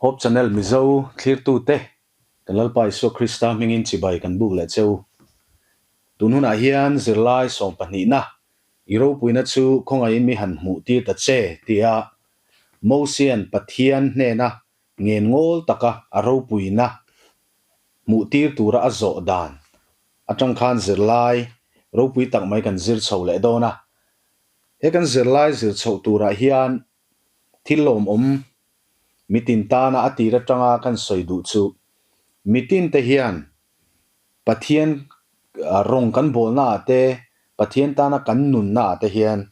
Hope Channel Mizo thlirtute kan Lalpa Isua Krista hmingin chibai kan buk leh che u. Tun hunah hian zirlai sawmpahnihna i ropuina chu khawngaihin mi han hmuh tir ta che tia Mosian Pathian hnena ngen ngawl taka a ropuina hmuh tir tura a zawh dan atang khan zirlai ropui tak mai kan zir chho leh dawn a. He kan zirlai zir chhoh turah hian thil lawmawm mitin tana a tir atanga kan sawi duh chu mitin te hian Pathian rawng kan bawlna ah te, Pathian tana kan nunna ah te hian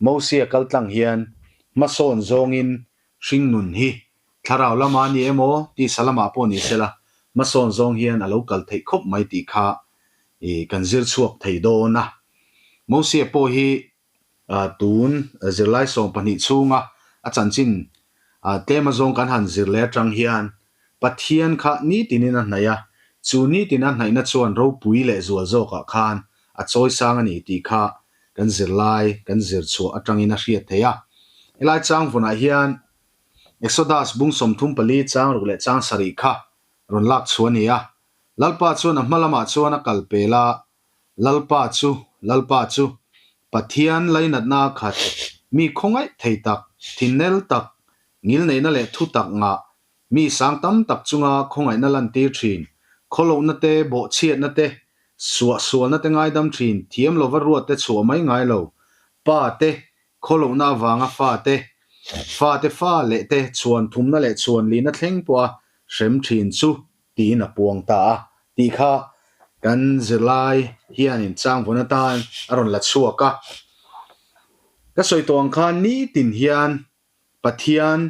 Mosia kaltlang hian hmasawn zawngin hringnun hi thlarau lama a ni emaw tisa lamah pawh ni sela hmasawn zawng hian a lo kal theih khawp mai tih kha kan zir chhuak thei dawn a. Mosia pawh hi Tun zirlai 12 chhunga a chanchin tlem azawng kan han zir leh atang hian Pathian kha nitinin a hnaih a, chu nitin a hnaihna chuan ropui leh zual zawkah khan a chawisang a ni tih kha kan zirlai kan zir chhuah atangin a hriat theih a. Helai chang vunah hian Exodus bung 34 chang ruk leh chang sarih kha rawn lak chhuah a ni a. Lalpa chuan a hma lamah chuan a kal pel a, Lalpa chu, Lalpa chu, Pathian lainatna a khat, mi khawngaih thei tak, thinnel tak, ngilneihna leh thu tak ngah, mi sang tam tak chunga khawngaihna lantir thin, khawlohna te, bawhchhiatna te, suahsualna te ngaidam thin, thiam lova ruat te chhuah mai ngai lo, Pa te, khawlohna avanga fa te, fa te fa leh te chhuan thumna leh chhuan lina thleng pawha hrem thin chu tiin a puang ta a tih kha kan zirlai hianin changvawn atan a rawn la chhuak a. Ka sawi tawh ang khan nitin hian Pathian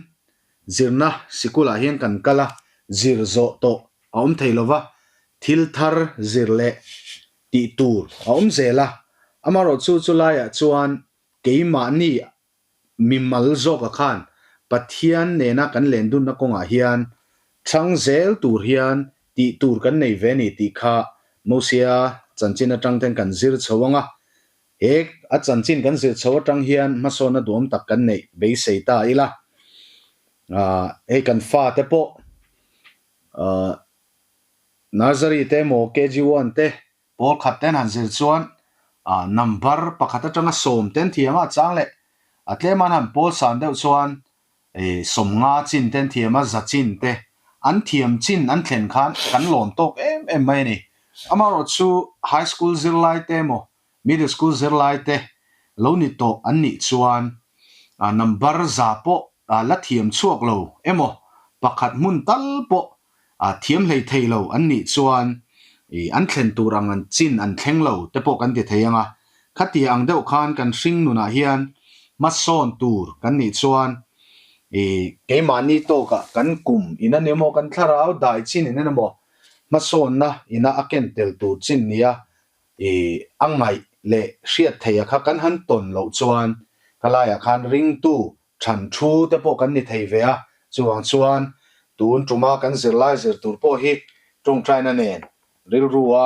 zirna sikulah hian kan kal a, zir zawh tawh a awm thei lova, thil thar zir leh tih tur a awm zel a. Amaherawhchu chulaiah chuan keimahni mimal zawka khan Pathian nena kan lendunna kawngah hian chhang zel tur hian tih tur kan nei ve ni tih kha Mosia chanchin atang ten kan zir chho ang a. He a chanchin kan zir chho atang hian hmasawnna duhawm tak kan neih beisei ta ila. Hei kan fate pawh Nursery te emaw KG one te Pawl khat ten han zir chuan number pakhat atanga 10 ten thiam a chang leh a tlem an han pawl san deuh chuan 50 chin ten thiam a za chin te an thiam chin an thlen khan kan lawm tawk em em mai a ni. Amaherawhchu high school zirlai te emaw middle school zirlai te lo ni tawh an nih chuan number za pawh la thiam chhuak lo emaw pakhat hmun tal pawh thiam hlei thei lo an nih chuan an thlen tur ang an chin an thleng lo te pawh kan ti thei ang a. Khatia ang deuh khan kan hring nunah hian hmasawn tur kan nih chuan keimahni tawkah kan kum in a ni emaw kan thlarau dai chin in a ni emaw hmasawnna ina a ken tel tur chin nia a ngaih leh hriat theih a kha kan han tawn loh chuan ka laiah khan ringtu than thu te pawh kan ni thei ve a, chuvang chuan tun tuma kan zirlai zir tur pawh hi tawngtaina nen rilrua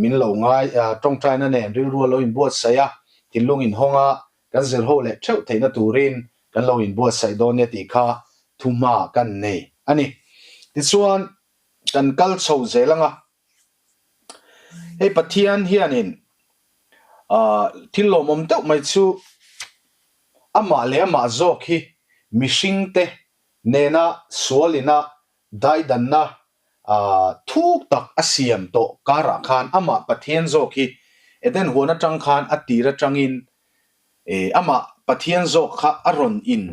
min lo ngai tawngtaina nen rilrua lo inbuatsaih a, thinlung inhawng a kan zir ho leh theuh theihna turin kan lo inbuatsaih dawn nia tih kha thuhma kan nei a ni. Tichuan kan kal chho zel ang a. Hei Pathian hianin thil lawmawm deuh mai chu amah leh amah zawk hi mihringte nena sualina daidanna thuk tak a siam tawh karah khan amah Pathian zawk hi Eden huan atang khan a tir atangin amah Pathian zawk kha a rawn in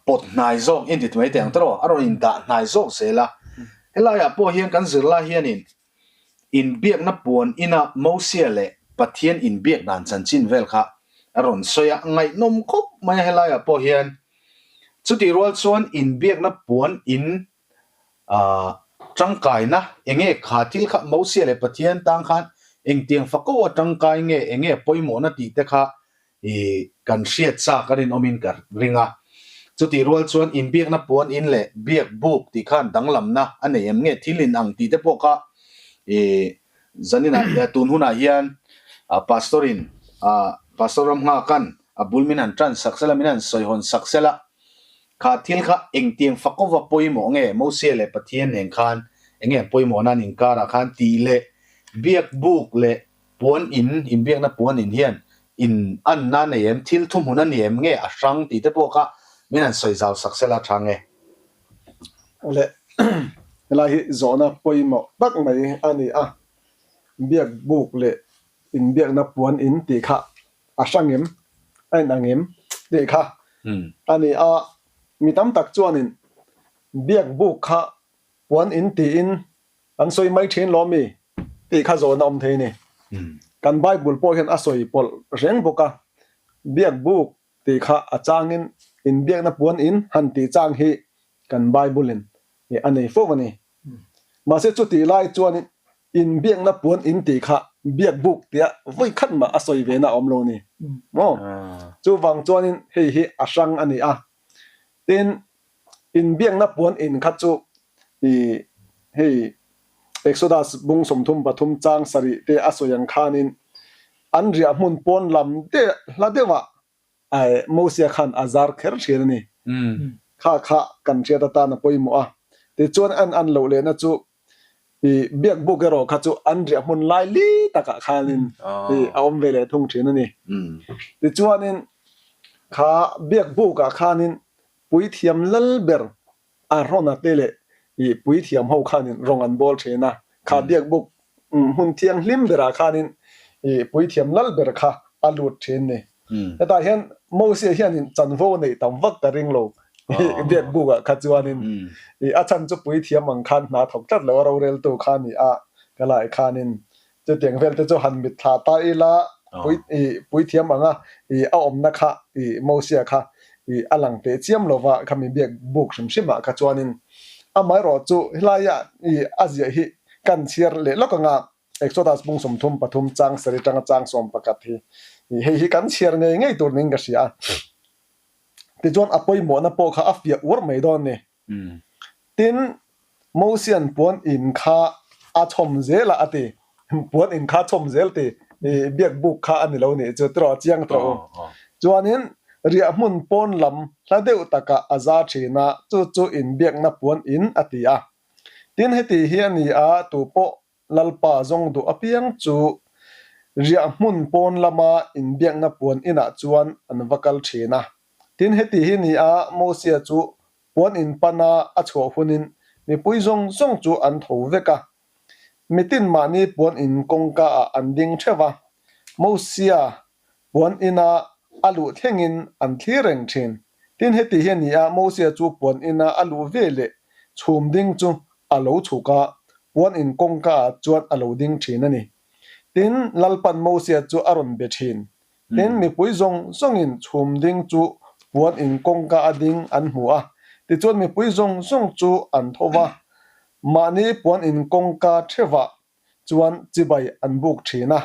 pawt hnai zawk in ti mai teh ang tawh a rawn in dah hnai zawk zel a. Helaiah pawh hian kan zirlai hianin inbiakna puan ina Mosia leh Pathian inbiak dan chanchin vel kha a rawn sawi a, ngaihnawm khawp mai a helaiah pawh hian. Chutih rual chuan inbiakna puan in tangkaina enge kha thil kha Mosia leh Pathian tang khan engtiang fako a tangkai nge enge pawimawhna tih te kha I kan hriat chak a rinawmin ka ring a. Chutih rual chuan inbiakna puan in leh biak buk tih khan danglamna a nei em nge thil in ang tih te pawh kha i zaninah hian tun hunah hian pastor in pastor ram nghak an a bul min han tan sak sela min han sawi hawn sak sela. Kha thil kha engtiang fakawva pawimawh nge Mosia leh Pathian nen khan enge an pawimawhna an inkarah khan tih leh biak buk leh puan in, inbiakna puan in hian in anna nei em, thil thuhmun a ni em nge a hrang tih te pawh kha min han sawi zau sak sela tha nge. Awle, helai hi zawhna pawimawh tak mai a ni a, biak buk leh inbiakna puan in tih kha a hrang em, a inang em tih kha a ni a, mi tam tak chuanin biak buk kha puan in tiin an sawi mai thin lo mi tih kha zawhna awm thei a ni. Kan Bible pawh hian a sawi pawlh reng bawk a, biak buk tih kha a changin inbiakna puan in han tih chang hi kan Bible in a nei fo a ni. Mahse chutih lai chuanin inbiakna puan in tih kha biak buk tia vawi khat mah a sawi ve na a awm lo a ni maw? Chuvang chuanin hei hi a hrang a ni a. Tin, inbiakna puan in kha chu i hei Exodus bung 33 chang sarih te a sawi ang khanin an riah hmun pawn lam deuh hla deuhah Mosia khan a zar kher thin a ni. Kha kha kan hriat atan a pawimawh a. Tichuan an an loh lehna chu i biak buk erawh kha chu an riah hmun lai li takah khanin i a awm ve leh thung thin a ni. Tichuanin kha biak bukah khanin puithiam lal ber Arona te leh i puithiam ho khanin rawng an bawl thin a, kha biak buk hmun thianghlim berah khanin i puithiam lal ber kha a lut thin ni. Hetah hian Mosia hianin chanvo a neih tam vak ka ring lo i biak bukah kha chuanin i a chhan chu puithiam ang khan hna thawk tlat lo a roreltu kha ni a ka lai khanin Chutiang vel te chu han mit thla ta ila pui i puithiam anga i a awmna kha i Mosia kha i a lang teh chiam lova khami biak buk hrim hrim ah kha chuanin amaherawh chu helaia i a ziah hi kan chhiar leh lawk anga Exodus bung 33 chang sarih tanga chang 11 hi i hei hi kan chhiar ngei ngei tur niin ka hria a. Tichuan a pawimawhna pawh kha a fiah uar mai dawn a ni. Tin, Mosian puan in kha a chhawm zel a, a ti. Puan in kha chhawm zel ti biak buk kha a ni lo nih chu tiraw, chiang tawh u. Chuanin riah hmun pawn lam hla deuh takah a za thin a, chu chu inbiakna puan in a ti a. Tin, heti hi a ni a, tupawh Lalpa zawng duh apiang chu riah hmun pawn lama inbiakna puan inah chuan an va kal thin a. Tin, heti hi ni a, Mosia chu puan in pana a chhuah hunin mipui zawng zawng chu an tho vek a. Mitin mahni puan in kawngka ah an ding theuh a, Mosia puan ina a luh thlengin an thlir reng thin. Tin, heti hi a ni a, Mosia chu puan ina a luh ve leh chhum ding chu a lo chhuk a, puan in kawngka ah chuan a lo ding thin a ni. Tin, Lalpan Mosia chu a rawn be thin. Tin, mipui zawng zawngin chhum ding chu puan in kawngka a ding an hmu a. Tichuan mipui zawng zawng chu an tho va, mahni puan in kawngka thevah chuan chibai an buk thin a.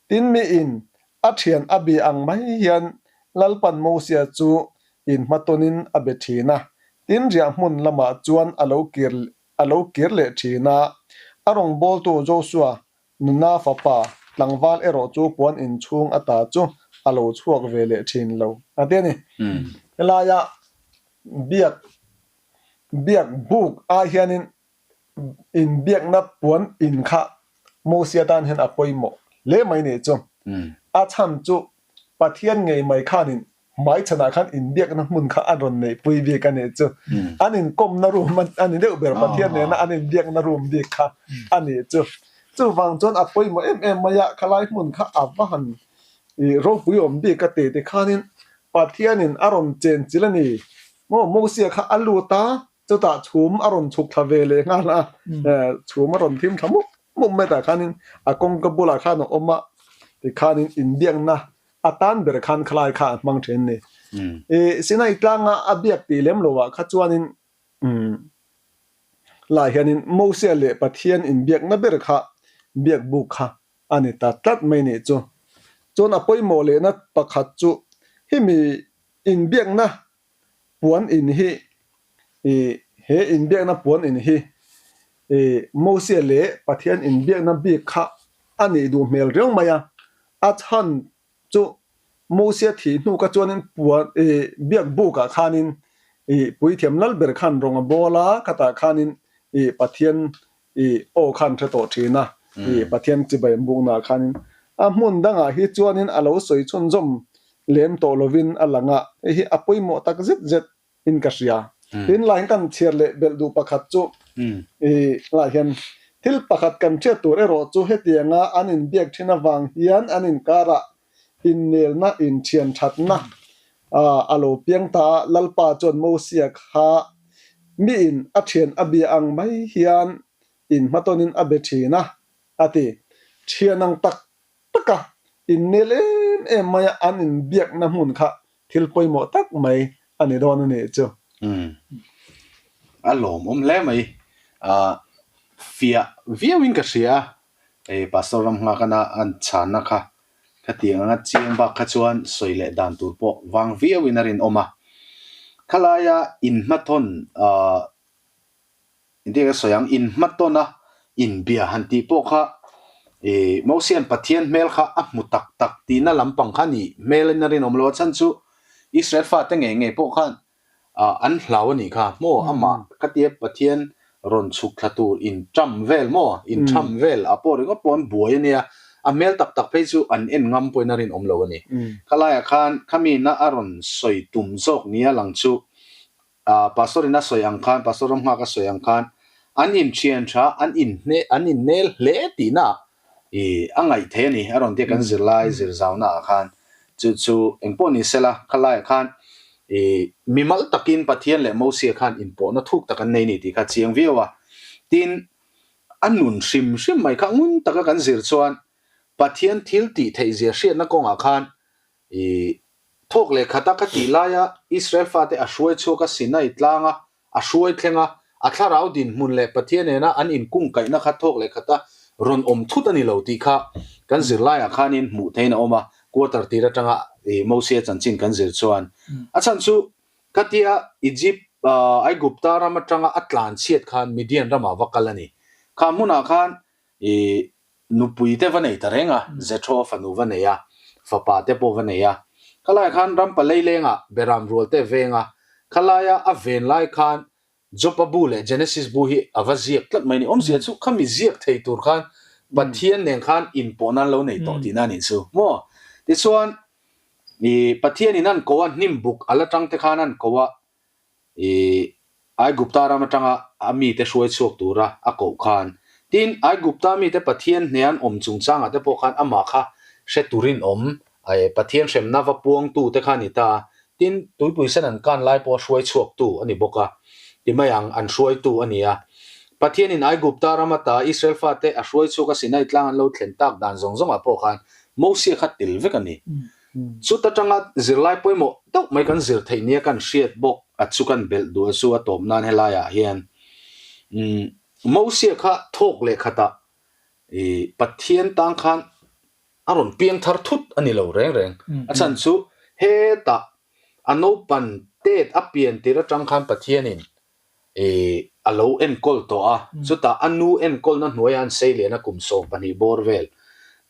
Tin, miin a thian a bi ang mai hian Lalpan Mosia chu inhmatawnin a be thin a. Tin, riah hmun lamah chuan a lo kir a lo kir leh thin a. A rawngbawltu Josua Nuna fapa tlangval erawh chu puan inchhung ata chu a lo chhuak ve leh thin lo a ti a ni. Helaia biak biak buk ah hianin inbiakna puan in kha Mosia tan hian a pawimawh hle mai nih chu. A chhan chu Pathian ngei mai khanin hmaichhanah khan inbiakna hmun kha a rawn neihpui bik a nih chu. An inkawmna room a ni deuh ber, Pathian nena an inbiakna room bik kha a nih chu. Chuvang chuan a pawimawh em em mai a, khalai hmun kha a va han ropui awm bik a ti tikhanin Pathianin a rawn chenchilh a ni. Maw Mosia kha a lut a, Chutah chhum a rawn chhuk thla ve leh nghal a, chhum a rawn thim thla mup mup mai tah khanin a kawngka bulah khan a awm a, tikhanin inbiakna a tan ber khan khalai kha a hmang thin a ni. I Sinai tlanga a biak tih lem loah kha chuanin lah hianin Mosia leh Pathian inbiakna ber kha biak buk kha a ni ta tlat mai nih chu. Chuan a pawimawh lehna pakhat chu hemi inbiakna Puan in hi i he inbiakna puan in hi i Mosia leh Pathian inbiakna bik kha a nih duh hmel riau mai a, a chhan chu Mosia thih hnu kha chuanin puan i biak bukah khanin I Puithiam lal ber khan rawng a bawl a, khatah khanin i Pathian i aw khan hre tawh thin a, i Pathian chibai an buknaah khanin a hmun dangah hi chuanin a lo sawi chhunzawm lem tawh lovin a lang a, hei hi a pawimawh tak zet zet in ka hria. Tin lai hian kan chhiar leh belh duh pakhat chu i lai hian thil pakhat kan hriat tur erawh chu hetianga an inbiak thin avang hian an inkarah innelna inthian thatna a lo piang ta a, Lalpa chuan Mosia kha miin a thian a bia ang mai hian inhmatawnin a be thin a, a ti. Thian ang tak taka innel em em maia an inbiakna hmun kha thil pawimawh tak mai a ni dawn a nih chu. Umm. A lawmawm hle mai. Ahh fiah viauin ka hria a, hei Pastor Ramnghakana an chhanna kha khatiang anga chiang bak kha chuan sawi leh dan tur pawh vang viauin a rinawm a. Khalaia inhmathawn ahh Engtin ka sawi ang, inhmatawn a inbia han tih pawh kha ih Mosian Pathian hmel kha a hmu tak tak tihna lampang kha ni hmel in a rinawm lo a chhan chu Israel fate ngei ngei pawh khan ah an hlau a nih kha maw amah khatia Pathian rawn chhuk thla tur inṭam vel maw inṭham vel ah pawh ringawt pawh an buai a nia a hmel tak tak phei chu an en ngam pawhin a rinawm lo a ni. Khalaiah khan khami na a rawn sawi tum zawk nia lang chu Ah Pastor in a sawi ang khan, Pastor Ramnghak a sawi ang khan an inthian tha, an inhne, an innel hle tihna i a ngaih thei a ni a rawn tia kan zirlai zir zauna ah khan. Chu chu engpawh ni sela khalaiah khan i mimal takin Pathian leh Mosia khan inpawhna thuk tak an nei ni tih kha chiang viau a. Tin, a nun hrim hrim mai kha ngun taka kan zir chuan Pathian thil tih theih zia hriatna kawngah khan i Thawk leh khata ka tih laia Israel fate a hruai chhuak a Sinai tlanga a hruai thleng a, a thlarau dinhmun leh Pathian nena an inkungkaihna kha thawk leh khata rawn awm thut a ni lo tih kha kan zirlaiah khanin hmuh theihin a awm a, quarter tir atanga Mosia chanchin kan zir chuan a chhan chu khatia Egypt Aigupta ram atanga a tlan chhiat khan Midian ramah va kal a ni. Kha hmunah khan Nupui te va nei ta reng a, Jethro fanu va nei a, fapa te pawh va nei a. Khalaiah khan ram palei lengah Beram rual te veng a, khalaia a ven lai khan Jopa bu leh Genesis bu hi a va ziak tlat mai a ni. Awmzia chu khami ziak thei tur khan Pathian nen khan inpawh nan lo nei tawh tihna a nih chu maw? Tichuan, i Pathianin an ko a, hnim buk a la tang te khan an ko a, I Aigupta ram atanga a mite hruai chhuak tura a koh khan, tin, Aigupta mite Pathian hne an awm chungchangah te pawh khan amah kha hre turin awm, Pathian hremna va puangtu te kha a ni ta a, tin, tuipui sen an kan lai pawha hruai chhuaktu a ni bawk a, ti mai ang, an hruaitu a ni a. Pathianin Aigupta ram ata Israel fate a hruai chhuak a Sinai tlang an lo thlen tak dan zawng zawngah pawh khan Mosia kha tel vek a ni. Chuta tanga zirlai pawimawh deuh mai kan zir theih nia kan hriat bawk a chu kan belh duh a chu a tawp nan helaiah hian umm Mosia kha thawk leh khatah ih Pathian tang khan a rawn piang thar thut a ni lo reng reng. A chhan chu hetah a naupan tet a pian tir atang khan Pathianin ih a lo enkawl tawh a, chutah a nu enkawlna hnuaiah an sei lehna kum 12 bawr vel.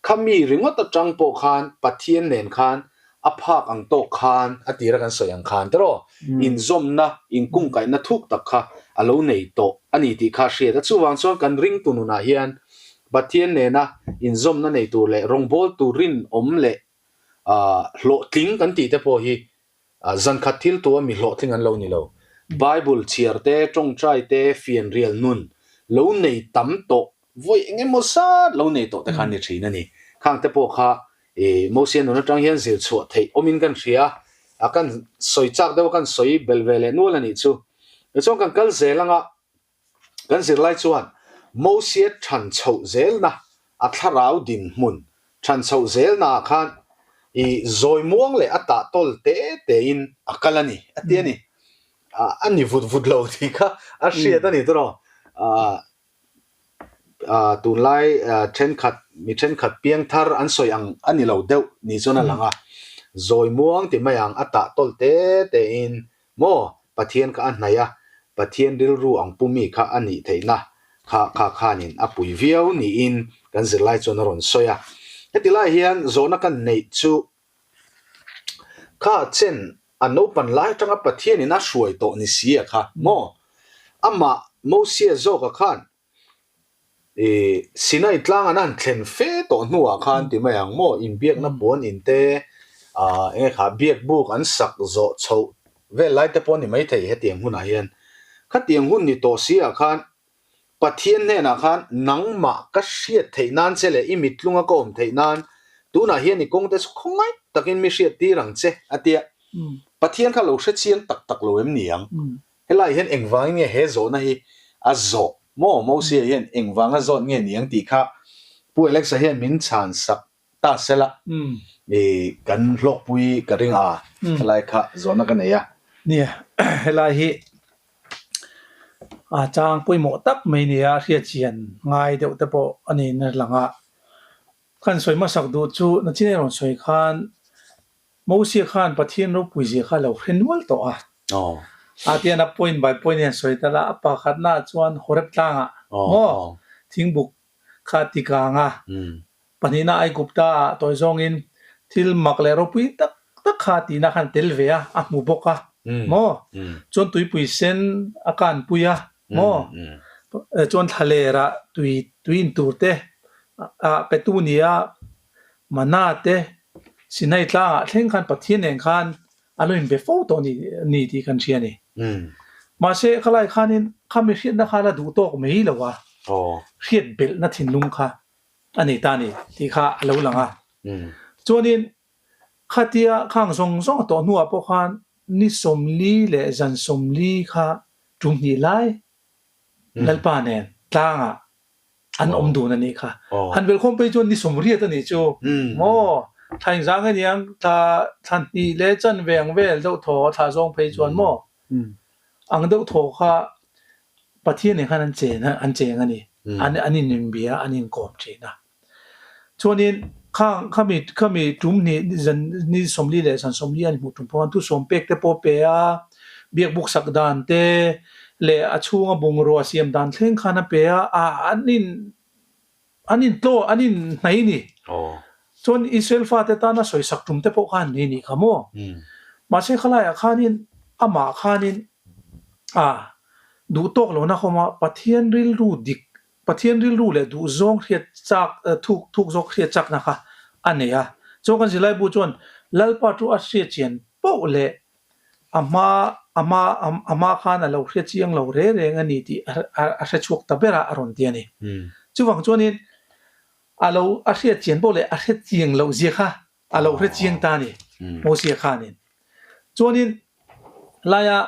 Khami ringawt atang pawh khan Pathian nen khan a phak ang tawk khan a tira kan sawi ang khan tiraw inzawmna, inkungkaihna thuk tak kha a lo nei tawh a ni tih kha a hriat a. Chuvang chuan kan ringtu nunah hian Pathian nena inzawmna nei tur leh rawngbawltu rinawm leh hlawhtling kan tih te pawh hi Zan khat thil tu a mi hlawhtling an lo ni lo. Bible chhiar te, tawngtai te, fianrial nun lo nei tam tawh, vawi eng emaw zat lo nei tawh te kha an ni thin a ni. Khang te pawh kha Mosia nun atang hian zir chhuah theih awmin kan hria a, kan sawi chak deuh a, kan sawi belh ve leh nual a nih chu. Tichuan kan kal zel anga Kan zirlai chuan Mosia than chhoh zelna a thlarau dinhmun than chhoh zelnaah khan i zawi muang leh a tah tawl te tein a kal a ni a ti a ni. A ni vut vut lo tih kha a hriat a ni tawh. Tunlai thenkhat mi thenkhat piangthar an sawi ang a ni lo deuh ni chuan a lang a. Zawi muang ti mai ang a tah tawl te tein Maw? Pathian kha a hnaih a, Pathian rilru ang pu mi kha a nih theihna kha kha khanin a pui viau niin kan zirlai chuan a rawn sawi a. Heti lai hian zawhna kan neih chu kha chen A naupan lai atanga Pathianin a hruai tawh ni si a kha maw? Amah Mosia zawka khan i Sinai tlang an han thlen fe tawh hnuah khan ti mai ang maw? Inbiakna puan in te ah enge kha biakbuk an sak zawh chhoh vel lai te pawh a ni maithei hetiang hunah hian. Khatiang hun ni tawh si ah khan Pathian hnenah khan nangmah ka hriat theih nan che leh i mittlunga ka awm theih nan tunah hian i kawngte chu khawngaih takin mi hriat tir ang che a tia. Pathian kha lo hre chiang tak tak lo em ni ang? Helaiah hian engvangin nge he zawhna hi a zawh maw? Mosia hian engvanga zawt nge ni ang tih kha Pu Alexa hian min chhan sak ta sela i kan hlawkpui ka ring a, helai kha zawhna ka nei a. Nia, helai hi a chang pawimawh tak mai nia hriatchian ngai deuh te pawh a niin a lang a. Kan sawi hmasak duh chu nachin a rawn sawi khan Mosia khan Pathian ropui zia kha a lo hre nual tawh a. A tian a point by point hian sawi ta la, a pakhatnaah chuan Horeb tlangah maw thingbuk kha ti kang a, pahnihna Aigupta ah tawi zawngin thil mak leh ropui tak tak kha tihna khan tel ve a, a hmu bawk a maw? Chuan tuipui sen a kanpui a maw? Chuan thlalerah tui tui in tur te ah petu nia Mana te Sinai tlangah thleng khan Pathian nen khan a lo inbe fo tawh ni ni tih kan hria a ni. Mahse, khalai khanin kha mi hriatna kha la duh tawk mai lo a, hriat belhna thinlung kha a nei ta a ni tih kha a lo lang a. Chuanin khatia khang zawng zawng a tawh hnuah pawh khan ni 40 leh zan 40 kha tum hnih lai Lalpa nen tlangah an awm dun a nih kha. Han velkhawm phei chuan ni 80 a nih chu maw? Thla engzang a niang thla thla hnih leh chanve ang vel deuh thaw a thla zawng phei chuan maw? Ang deuh thaw kha Pathian nen khan an chen a an cheng a ni. An an inbia an inkawm thin a. Chuanin khang khami khami tum hnih zan ni 40 leh zan 40 an hmuh tum pawh khan thusawm pek te pawh pe a, biakbuk sak dan te leh a chhunga bungrua siam dan thleng khan a pe a, ah an in an in tlaw an in hnai ni. Chuan Israel fate tana sawisak tum te pawh khan nei nih kha maw? Mahse khalaiah khanin amah khanin ah duh tawk lohna khawm a Pathian rilru dik Pathian rilru leh duhzawng hriat chak thuk thuk zawk hriat chakna kha a nei a. Chuan kan zirlaibu chuan Lalpa chu a hriat chian poh leh a hma a hma a hma khan a lo hria chiang lo reng reng a ni tih a hre chhuak ta ber a a rawn ti a ni. Chuvang chuanin a lo a hriat chian poh leh a hre chiang loh zia kha a lo hre chiang ta a ni Mosia khanin. Chuanin laia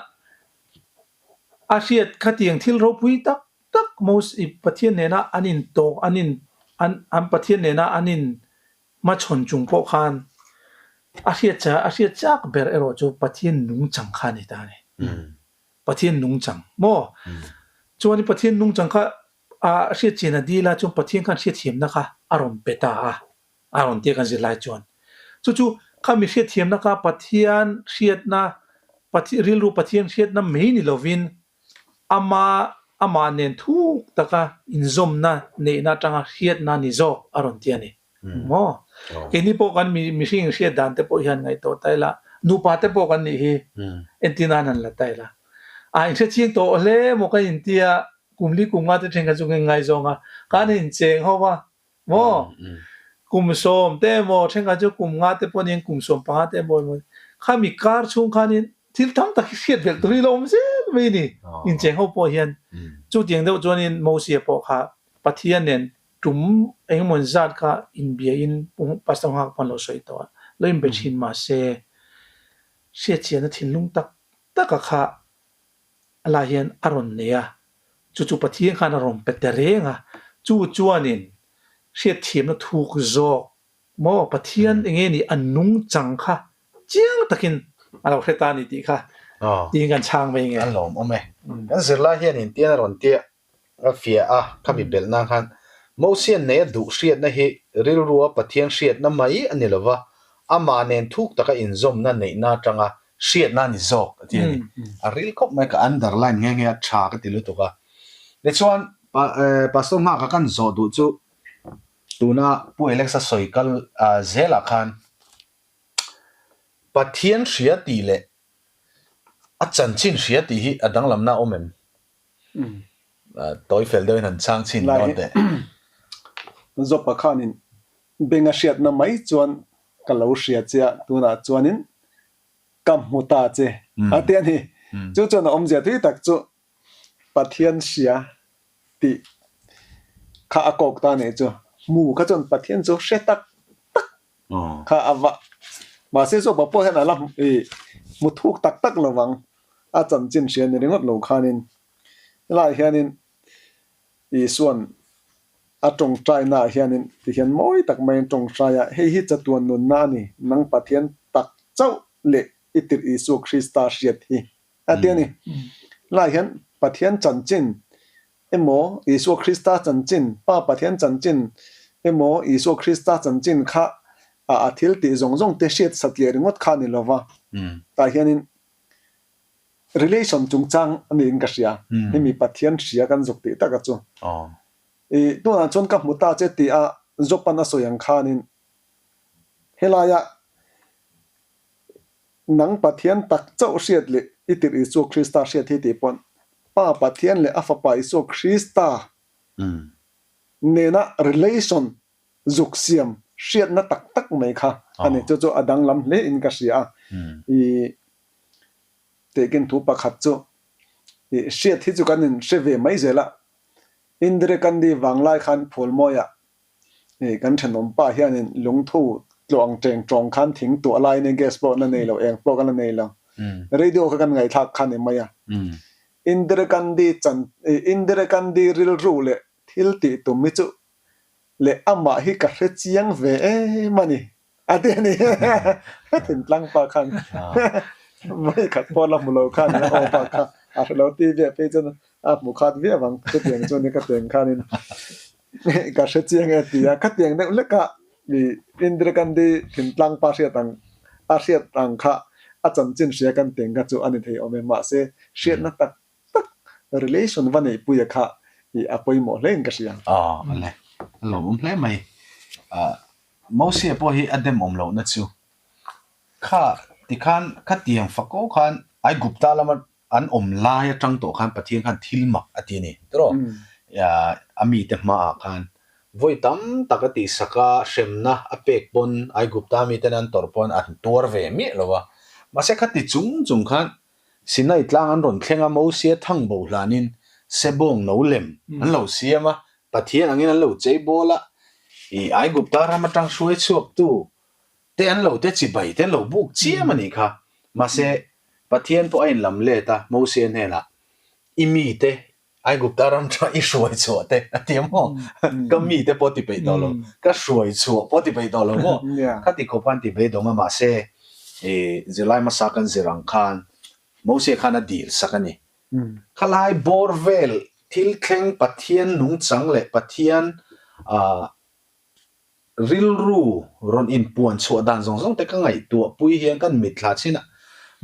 A hriat khatiang thil ropui tak tak Moses Pathian nena an in tawk an in an an Pathian nena an in hmachhawn chung pawh khan a hriat cha a hriat chak ber erawh chu Pathian nungchang kha a ni ta a ni. Pathian nungchang maw? Chuanin Pathian nungchang kha a hriat chian a dil a chuan Pathian khan hriatthiamna kha a rawn pe ta a. A rawn tia kan zir lai chuan chu chu kha mi hriatthiamna kha Pathian hriatna Pathian rilru Pathian hriatna mai ni lovin ama amah nen thuk taka inzawmna neihna atanga hriatna ni zawk a rawn ti a ni. Maw? Keini pawh kan mi mihring hriat dan te pawh hian ngaihtuah ta ila nupa te pawh kan nih hi entir nan han la ta ila a inhrechiang tawh hle maw kan intia kum li kum nga te then kha chu kan ngaizawng a kan incheng ho va Maw? Kum 10 te emaw, thenkhat chu kum 5 te pawh niin kum 15 te emaw emaw khami kar chhung khanin thil tam tak hi hriat belh tur hi lo awm zel mai a ni. Incheng ho pawh hian chutiang deuh chuanin Mosia pawh kha Pathian nen tum engemaw zat kha inbiain Pastor Nghak pawn lo sawi tawh a, lo inbe thin mahse hriatchianna thinlung tak taka kha A lai hian a rawn nei a, chu chu Pathian khan a rawn pe ta reng a, chu chuanin hriatthiamna thuk zawk maw Pathian eng nge ni a nungchang kha chiang takin a lo hre ta a ni tih kha tiin kan chhang mai nge. A lawmawm e. Kan zirlai hian intian a rawn tia a fiah a, khami belh nan khan Mosian nei a duh hriatna hi rilrua Pathian hriatna mai a ni lova, amah nen thuk taka inzawmna neihna atanga hriatna a ni zawk a ti a ni. A ril khawp mai ka underline nghe nghe a, tha ka ti lutuk a. Tichuan Pastor Nghaka kan zawh duh chu tuna Pu Alex-a sawi kal zelah khan Pathian hria tih leh. A chanchin hria tih hi a danglamna a awm em? Tawi fel deuhin han chhang chhin dawn teh. Zawpa khanin beng a hriatna mai chuan ka lo hria che a, tunah chuanin ka hmu ta che a ti a ni. Chu chuan a awmzia tui tak chu Pathian hria tih kha a kawk ta nih chu. Hmu kha chuan Pathian chu hre tak tak kha a va. Mahse Joba pawh hian a la hmu thuk tak tak lo vang. A chanchin hria ni ringawt lo khanin helaiah hianin Isua'n a tawngtainaah hianin tihian mawi tak maiin tawngtai a, hei hi chatuan nunna a ni, nang Pathian tak chauh leh i tirh Isua Krista hriat hi a ti a ni. Helaiah hian Pathian chanchin emaw Isua Krista chanchin, Pa Pathian chanchin emaw Isua Krista chanchin kha a thil tih zawng zawng te hriat satliah ringawt kha a ni lova, tah hianin relation chungchang a niin ka hria, hemi Pathian hria kan zuk tih taka chu. I tunah chuan ka hmu ta che tih a Jopan a sawi ang khanin helaia Nang Pathian tak chauh hriat leh i tirh Isua Krista hriat hi tih pawn Pa Pathian leh a Fapa Isua Krista nena relation zuk siam hriatna tak tak mai kha a ni. Chu chu a danglam hle in ka hria a. I tehkin thu pakhat chu i hriat hi chu kan in hre ve mai zel a. Indira Gandhi vanglai khan Phulmawiah Hei kan thenawm pa hianin lungthu tluah ang teng tawng khan thing tuah laiin e gas pawh la nei lo, eng pawh ka la nei lo. Radio kha kan ngaihthlak kha ni mai a. Indira Gandhi chan Indira Gandhi rilru leh thil tih tum hi chu leh amah hi ka hre chiang ve em a ni a ti a ni. Thintlang pa khan vawi khat pawh la hmu lo khan a aw pa kha a hre lo ti ve phei chuan a hmu khat viau ang chutiang chuan ka teng khanin Ka hre chiang e ti a, khatiang deuh hlek a i Indira Gandhi thintlang pa hriat ang a hriat ang kha a chanchin hria kan teng kha chu a ni thei awm e, mahse hriatna tak tak relation va neihpuia kha i a pawimawh hle in ka hria. Aw ale, a lawmawm hle mai. Mosia pawh hi a demawm lohna chu kha tikhan khatiang fako khan Aigupta lama An awm lai atang tawh khan Pathian khan thil mak a ti a ni tawh. A mite hmaah khan vawi tam tak a tihsak a, hremna a pek pawn Aigupta miten an tawrh pawn an tuar ve miah lo a. Mahse khati chung chung khan Sinai tlang an rawn thleng a, Mosia thang bo hlanin Sebawng no lem an lo siam a, Pathian angin an lo chei bawl a, i Aigupta ram atang hruai chhuaktu te an lo te chibai te an lo buk chiam a nih kha. Mahse, Pathian pawh a inlam let a, Mosia hnenah, I mite, Aigupta ram tha i hruai chhuah te a ti a maw? Ka mite pawh ti peih tawh lo, ka hruai chhuah pawh ti peih tawh lo maw? Khati khawp khan ti beidawng a, mahse, zirlai hmasa kan zir ang khan Mosia khan a dil sak a ni. Khalai bawr vel thil thleng Pathian nungchang leh Pathian Rilru rawn inpuan chhuah dan zawng zawng te ka ngaihtuah pui hian kan mitthla chin a,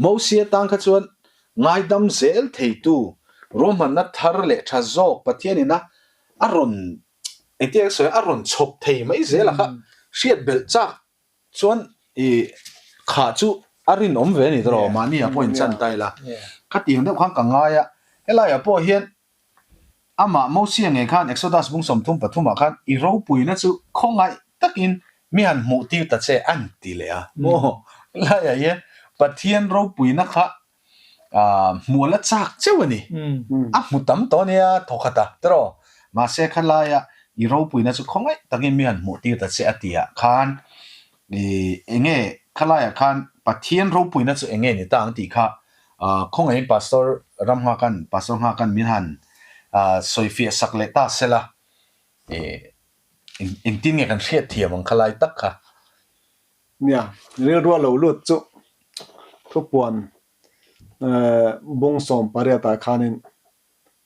Mosia tan kha chuan ngaidam zel theitu ruahmanna thar leh tha zawk Pathian ina a rawn engtia ka sawi a rawn chhawp thei mai zel a kha hriat belh chak chuan i kha chu a rinawm ve a ni tawh mahni ah pawh inchan ta ila khatiang deuh khan ka ngai a, helaiah pawh hian Amah Mosia ngei khan Exodus bung 33 ah khan i ropuina chu khawngaih takin mi han hmuh tir ta che an ti leh a. Maw laiah hian Pathian ropuina kha hmual a chak cheu a ni. A hmu tam tawh a nia thawkhat a tiraw. Mahse kha laia i ropuina chu khawngaih takin mi han hmuh tir ta che a ti ah khan i enge kha laiah khan Pathian ropuina chu enge ni ta ang tih kha Khawngaihin Pastor ram nghakan, Pastor nghakan min han sawifiah sak leh ta sela, engtin nge kan hriat thiam ang kha lai tak kha? Nia, rilrua lo lut chu thupuan bung 18 ah khanin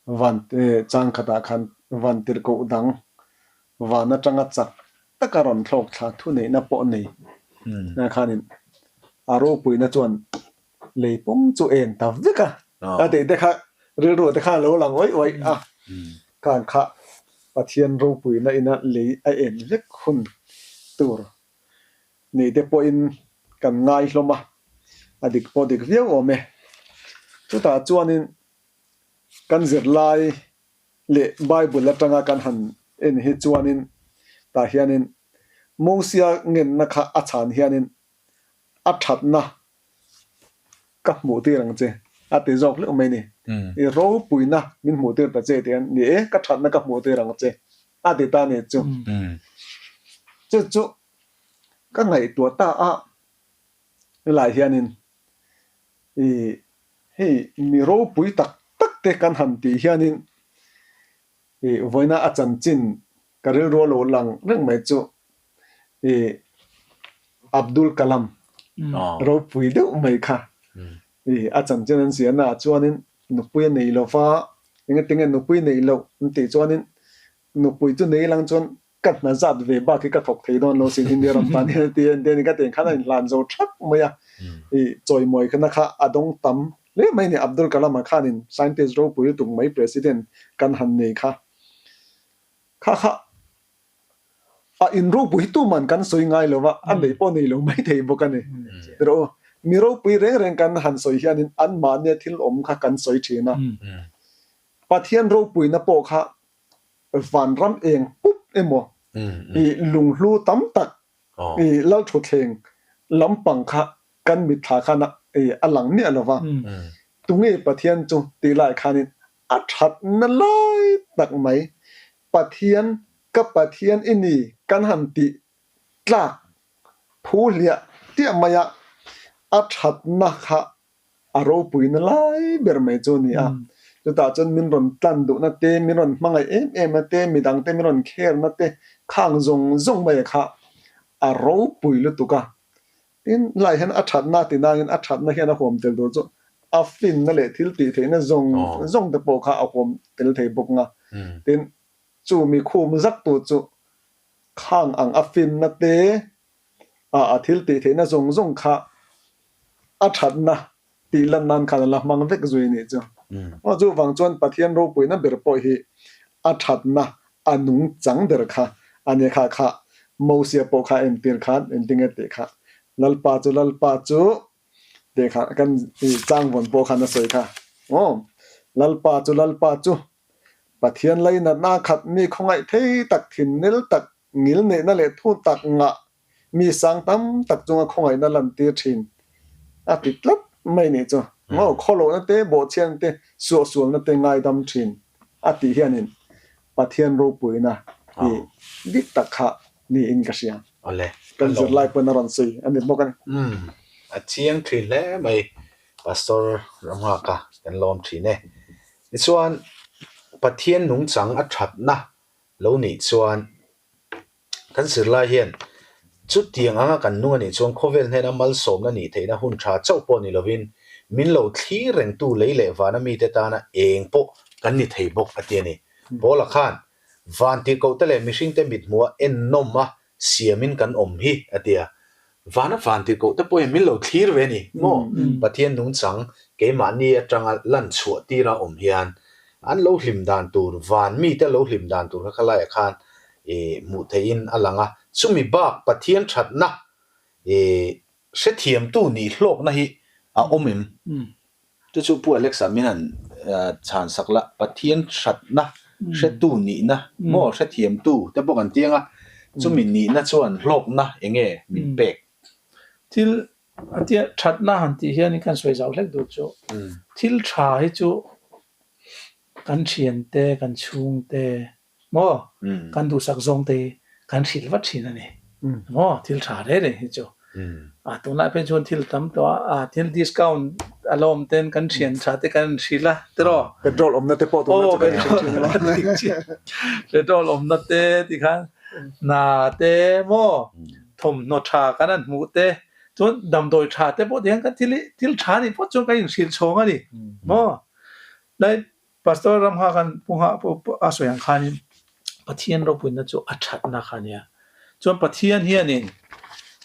van chang khatah khan van tirhkoh dang van atanga chak taka rawn thlawk thla thuneihna pawh nei khanin a ropuina chuan lei pum chu en ta vek a, a tih te kha rilru te kha a lo lang uaih uaih a, khang kha Pathian ropuina ina lei a en vek hun tur Nei te pawhin kan ngai hlawm a, a dik pawh dik viau awm e. Chutah chuanin kan zirlai leh Bible atanga kan han en hi chuanin tah hianin Mosia ngenna kha a chhan hianin a thatna ka hmuh tir ang che a ti zawk hleuh mai ni. I ropuina min hmuh tir ta che tih hian ni e ka thatna ka hmuh tir ang che a ti ta ni chu. Chu chu ka ngaihtuah ta a helai hianin i hei mi ropui tak tak te kan han tih hianin i vawiina a chanchin ka rilru a lo lang reng mai chu i Abdul Kalam ropui deuh mai kha i a chanchin an ziahna ah chuanin nupui a nei lova engati nge nupui neih loh an tih chuanin nupui chu nei lang chuan Ka hna zat ve bak hi ka thawk thei dawn lo sin India ram tan hian a ti a, engtin ani ka tih khan a inhlan zo thak mai a, i chawimawi khana kha a dawng tam hle mai a ni. Abdul Kalam-a khanin scientist ropui lutuk mai president kan han nei kha kha kha a in ropui hi tuman kan sawi ngai lo va, a nei pawh nei lo mai thei bawk a ni. Rawh u, mi ropui reng reng kan han sawi hianin anmahnia thil awm kha kan sawi thin a, Pathian ropuina pawh kha Vanram eng pup emaw i lunghlu tam tak i lalthutthleng lampang kha kan mitthla khan a lang miah lo va, tunge Pathian chu tih lai khanin a thatna lai tak mai Pathian ka Pathian i ni kan han tih tlak phu hliah hliah maia a thatna kha a ropuina lai ber mai chu a ni a. Chutah chuan min rawn tlan duhna te, min rawn hmangaih em em na te, midang te min rawn kherna te khang zawng zawng mai kha a ropui lutuk a. Tin, helai hian a thatna a ti nangin a thatna hian a huam tel tur chu a finna leh thil tih theihna zawng zawng te pawh kha a huam tel thei bawk nga. Tin, chu mi khum zak tu chu khang ang a finna te, a thil tih theihna zawng zawng kha a thatna tih lan nan khan a la hmang vek zui a nih chu. Aw chuvang chuan Pathian ropuina ber pawh hi a thatna a nung chang ber kha a nia kha kha Mosia pawh kha entir khan engtinge tih kha Lalpa chu Lalpa chu tih kha kan changvawn pawh khan a sawi kha aw Lalpa chu Lalpa chu Pathian lainatna khat mi khawngaih thei tak thinlil tak Ngil neihna leh thu tak ngah mi sang tam tak chunga khawngaihna lantir thin a ti tlat mai nih chu. Ngaw khawlohna te, bawhchhiatna te, suahsualna te ngaidam thin a tih hianin Pathian ropuina hi dik tak kha niin ka hria. Awle. Kan zirlai pawn a rawn sawi a ni bawk a ni. Umm, a chiang thin hle mai Pastor Ramnghaka kan lawm thin e. Tichuan Pathian nungchang a thatna lo nih chuan kan zirlai hian chutiang anga kan nung a nih chuan khawvel hnena malsawmna nih theihna hun tha chauh pawh ni lovin min lo thlir rengtu lei leh vana mite tana eng pawh kan ni thei bawk a ti a ni. Paula khan van tirhkohte leh mihringte mithmuha ennawm a siamin kan awm hi a ti a. Vana van tirhkohte pawhin min lo thlir ve a ni maw? Pathian nungchang keimahni atanga lan chhuah tira awm hian an lo hlim dan tur, van mite lo hlim dan tur kha khalaiah khan hmuh theihin a lang a. Chumi bak Pathian thatna hrethiamtu nih hlawkna hi a awm em? Chu chu Pu Alex-a min han chhan sak la, Pathian hratna hretu nihna maw hrethiamtu te pawh kan tiang a, chumi nihna chuan hlawkna eng nge min pek? Thil a tia thatna han tih hian kan sawi zau hlek duh chu thil tha hi chu kan thiante, kan chhungte maw kan duhsak zawng te hi kan hrilh vat thin a ni maw thil tha reng reng hi chu a tunlai phei chuan thil tam tawh a a thil discount a la awm ten kan thian tha te kan hrilh a tiraw petrol awmna te pawh tunlai chu kan hrilh thin a petrol awmna te tikhan hna te maw thawmhnaw tha kan han hmuh te chuan damdawi tha te pawh tihian kan thil hi thil tha nih phawt chuan kan inhrilh chhawng a ni maw lai Pastor Ramnghak an pu nghah pawh a sawi ang khanin Pathian ropuina chu a thatna kha a nia. Chuan Pathian hianin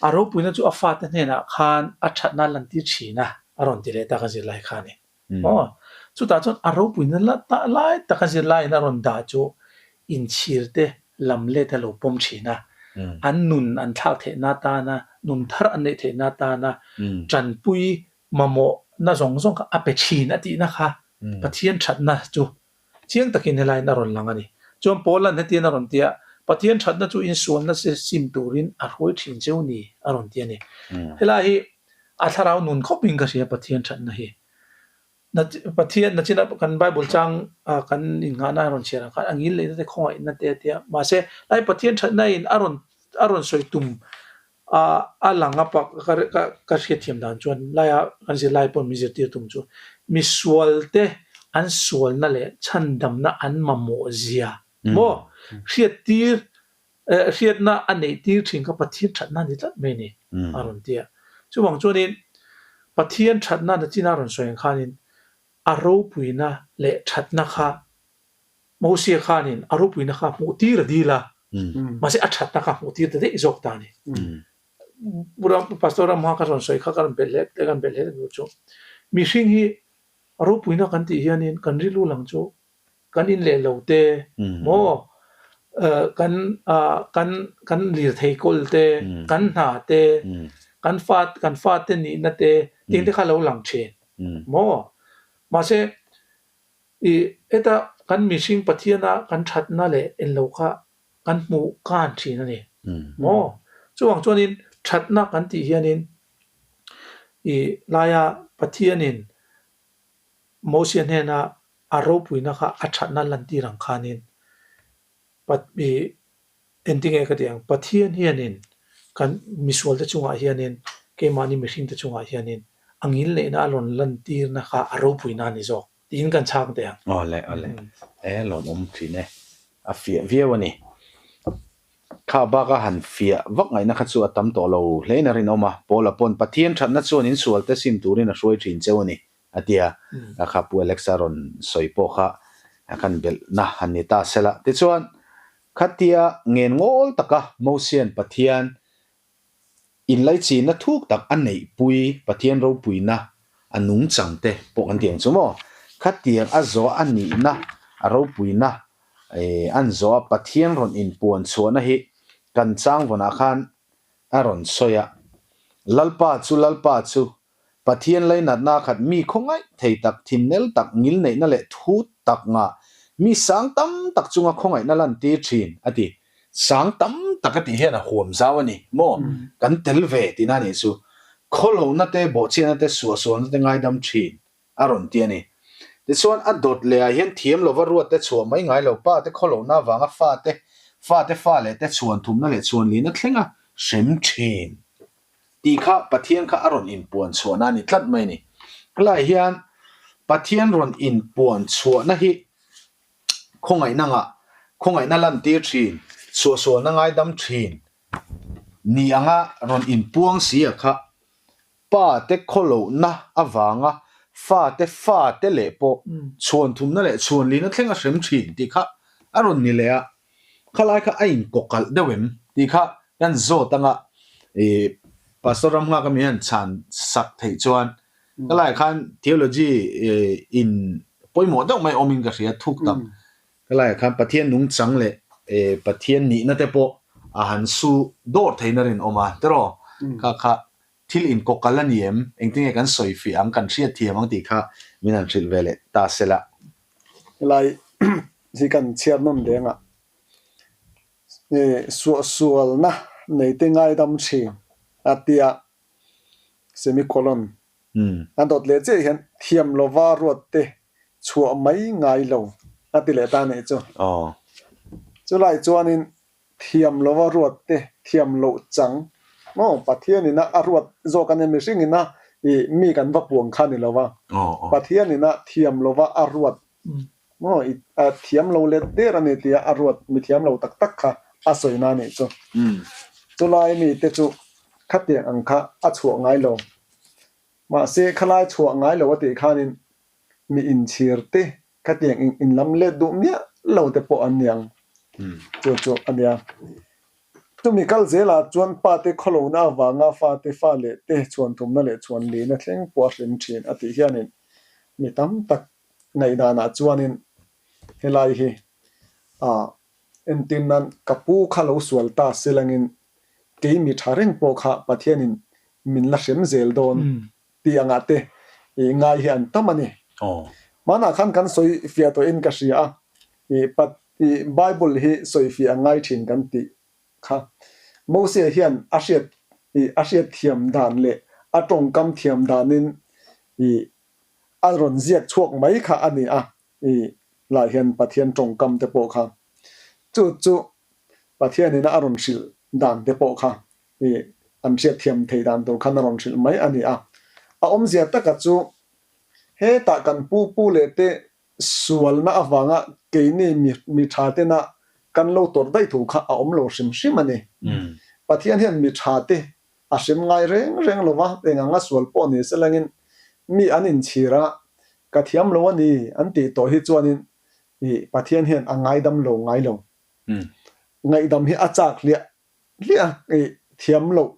a ropuina chu a fate hnenah khan a thatna a lantir thin a, a rawn ti leh tak a zirlai kha a ni. Aw, chutah chuan a ropuina la ta lai tak a zirlaiin a rawn dah chu inchhir te lam let a lo pawm thin a, an nun an thlak theihna atana, nun thar an neih theihna atana tanpui mamawh na zawng zawng kha a pe thin a tihna kha Pathian thatna chu chiang takin helaiin a rawn lang a ni. Chuan Paula'n hetian a rawn ti a, Pathian thatna chu insualna se sim turin a hruai thin cheu ni a rawn ti a ni. Helai hi a thlarau nun khawpin ka hria Pathian thatna hi. Pathian nachina kan Bible chang kan innghahna a rawn chhiar ang khan a ngil leihna te khawngaihna te a ti a. Mahse lai Pathian thatna in a rawn a rawn sawi tum a a lang a pak ka ka ka hriatthiam dan chuan laia kan zirlai pawh min zirtir tum chu misual te an sualna leh chhandamna an mamawh zia maw hriattir hriatna a neih tir thin kha Pathian thatna a ni tlat mai a ni a rawn ti a. Chuvang chuanin Pathian thatna nachina a rawn sawi ang khanin a ropuina leh thatna kha Mosia khanin a ropuina kha hmuh tir a dil a, mahse a thatna kha hmuh tir ta daih zawk ta a ni. Pastor Ramha ka rawn sawi kha ka rawn belh hlek kan belh hlek tur chu mihring hi a ropuina kan tih hianin kan rilru lang chu kan in leh lo te maw kan kan kan lirthei kawl te kan hna te kan fa kan fate nihna te tih te kha lo lang thin maw mahse i heta kan mihring Pathiana kan thatna leh enlo kha kan hmuh kan thin a ni maw chuvang chuanin thatna kan tih hianin i laia Pathianin Mosia hnena a ropuina kha a thatna lantir ang khanin engtinge ka tih ang, Pathian hianin kan misualte chungah hianin keimahni mihringte chungah hianin a ngil neihna a rawn lantirna kha a ropuina a ni zawk tiin kan chhang teh ang. Awle awle e lawmawm thin e, a fiah viau a ni. Kha baka han fiah vak ngaihna kha chu a tam tawh lo hlein a rinawm a, Paula pawn Pathian thatna chuan insualte sim turin a hruai thin cheu a ni a ti a, a kha Pu Alexa rawn sawi pawh kha kan belhna han ni ta sela. Tichuan, khatia ngen ngawl taka Mosian Pathian inlaichinna thuk tak a neihpui Pathian ropuina a nungchang te pawh kan ti ang chu maw? Khatiang a zawh a nihna a ropuina an zawh a Pathian rawn inpuan chhuahna hi kan changvawnah khan a rawn sawi a, Lalpa chu Lalpa chu Pathian lainatna khat mi khawngaih thei tak, thinnel tak, ngilneihna leh thu tak ngah mi sang tam tak chunga khawngaihna lantir thin, a ti. Sang tam tak a tih hian a huam zau a ni maw? Kan tel ve tihna a nih chu. Khawlohna te, bawhchhiatna te, suahsualna te ngaidam thin a rawn ti a ni. Tichuan, a dawt lehah hian thiam lova ruat te chhuah mai ngai lo, pa te khawlohna avanga fa te, fa te fa leh te chhuan thumna leh chhuan lihna thlenga hrem thin. Tih kha Pathian kha a rawn inpuan chhuahna a ni tlat mai a ni. Helaiah hian Pathian rawn inpuan chhuahna hi khawngaihna ngah, khawngaihna lantir thin, suahsualna ngaidam thin ni anga rawn inpuang si a kha Pa te khawlohna avanga fa te fa te leh pawh chhuan thumna leh chhuan lihna thleng a hrem thin tih kha a rawn ni leh a. Khalai kha a inkawkalh deuh em tih kha kan zawt anga ih Pastor Ramnghaka mi hian chhan sak theih chuan khalai khan theology in pawimawh deuh mai awmin ka hria thuk tak. Khalai khan Pathian nungchang leh Pathian nihna te pawh a han su dawr theihna rinawm a tiraw? Kha kha thil inkawkalh a ni em? Engtinge kan sawi fiah ang, kan hriat thiam ang tih kha min han hrilh ve leh ta se la. Helai hi kan chhiar nawn deng a, suahsualna neite ngaidam thin a tia semicolon a dawt leh chiah hian thiam lova ruat te chhuah mai ngai lo a ti leh ta a nih chu. Chulai chuanin Thiam lova ruat te, thiam loh chang maw Pathian ina a ruat zawk a nia, mihring ina i mi kan va puang kha ni lova, Pathian ina thiam lova a ruat maw i thiam lo let der a ni tia a ruat mi thiam lo tak tak kha a sawi na nih chu. Chulai mi te chu khatiang ang kha a chhuah ngai lo. Mahse khalai chhuah ngai lo a tih khanin mi inchhir te Khatiang in in lam let duh miah lo te pawh an niang chu chu a nia. Chumi kal zelah chuan pa te khawlohna avanga fa te fa leh te chhuan thumna leh chhuan lihna thleng pawh a hrim thin a tih hianin mi tam tak ngaihdanah chuanin helai hi ah entir nan ka pu kha lo sual ta silangin kei mi tha reng pawh kha Pathianin min la hrem zel dawn tih angah te I ngai hi an tam a ni. Hmanah khan kan sawi fiah tawhin ka hria a, i pat i Bible hi sawi fiah a ngai thin kan tih kha. Mosia hian a hriat i a hriat thiam dan leh a tawngkam thiam danin i a rawn ziak chhuak mai kha a ni a, i lah hian Pathian tawngkam te pawh kha chu chu Pathianin a rawn hrilh dan te pawh kha i an hriatthiam thei dan tur khan a rawn hrilh mai a ni a. A awmzia taka chu hetah kan pu pu leh te sualna avanga keini mi mi tha tena kan lo tawrh daih thu kha a awm lo hrim hrim a ni. Pathian hian mi tha te a hrim ngai reng reng lo va, eng anga sual pawh ni se langin mi an inchhir a, ka thiam lo a ni an tih tawh hi chuanin i Pathian hian a ngaidam lo ngai lo. Ngaihdam hi a chak hliah hliah i thiam loh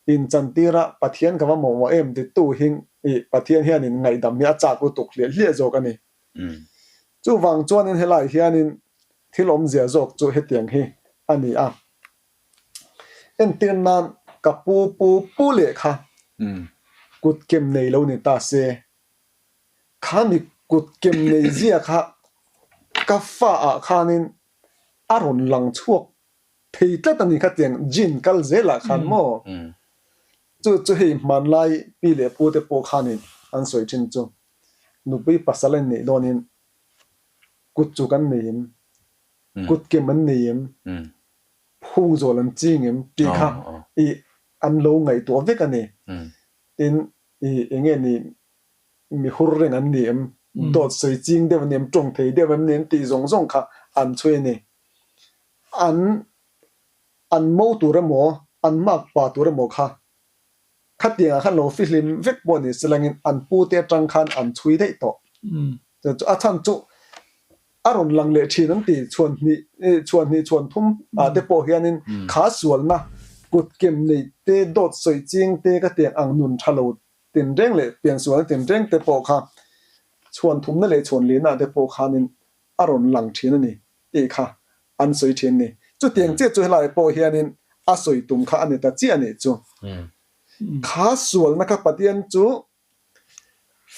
in chantir a, Pathian ka va mawhmawh em titu hi i Pathian hianin ngaihdam hi a chak lutuk hliah hliah zawk a ni. Chuvang chuanin helai hianin thil awmzia zawk chu hetiang hi a ni a. Entir nan ka pu pu pu lehkha kut kem nei lo ni ta se, khami kut kem nei zia kha ka fa ah khanin a rawn lang chhuak thei tlat a ni kha tiang gene kal zelah khan maw? Chu chu hei hmanlai pi leh pu te pawh khanin an sawi thin chu nupui pasal an neih dawnin kut chu kan nei em? Kut kem an nei em? Phung zawl an ching em? Tih kha i an lo ngaihtuah vek a ni. Tin, i enge ni mi hur reng an ni em? Dawt sawi ching deuh an ni em? Tawng thei deuh em ni em? Tih zawng zawng kha an chhui a ni. An an mo tur emaw, an mak pa tur emaw kha khatiangah khan lo fihlim vek pawh ni se langin an pute atang khan an chhui daih tawh. Chu chu a chhan chu a rawn lang leh thin an ti chhuan hnih chhuan hnih chhuan thum ah te pawh hianin kha sualna kut kem nei te dawt sawi ching te ka tiang ang nun tha lo tinreng leh piansualna tinreng te pawh kha chhuan thumna leh chhuan lihna ah te pawh khanin a rawn lang thin a ni tih kha an sawi thin ni. Chutiang chiah chu helai pawh hianin a sawi tum kha a ni ta chiah a nih chu. Kha sualna kha Pathian chu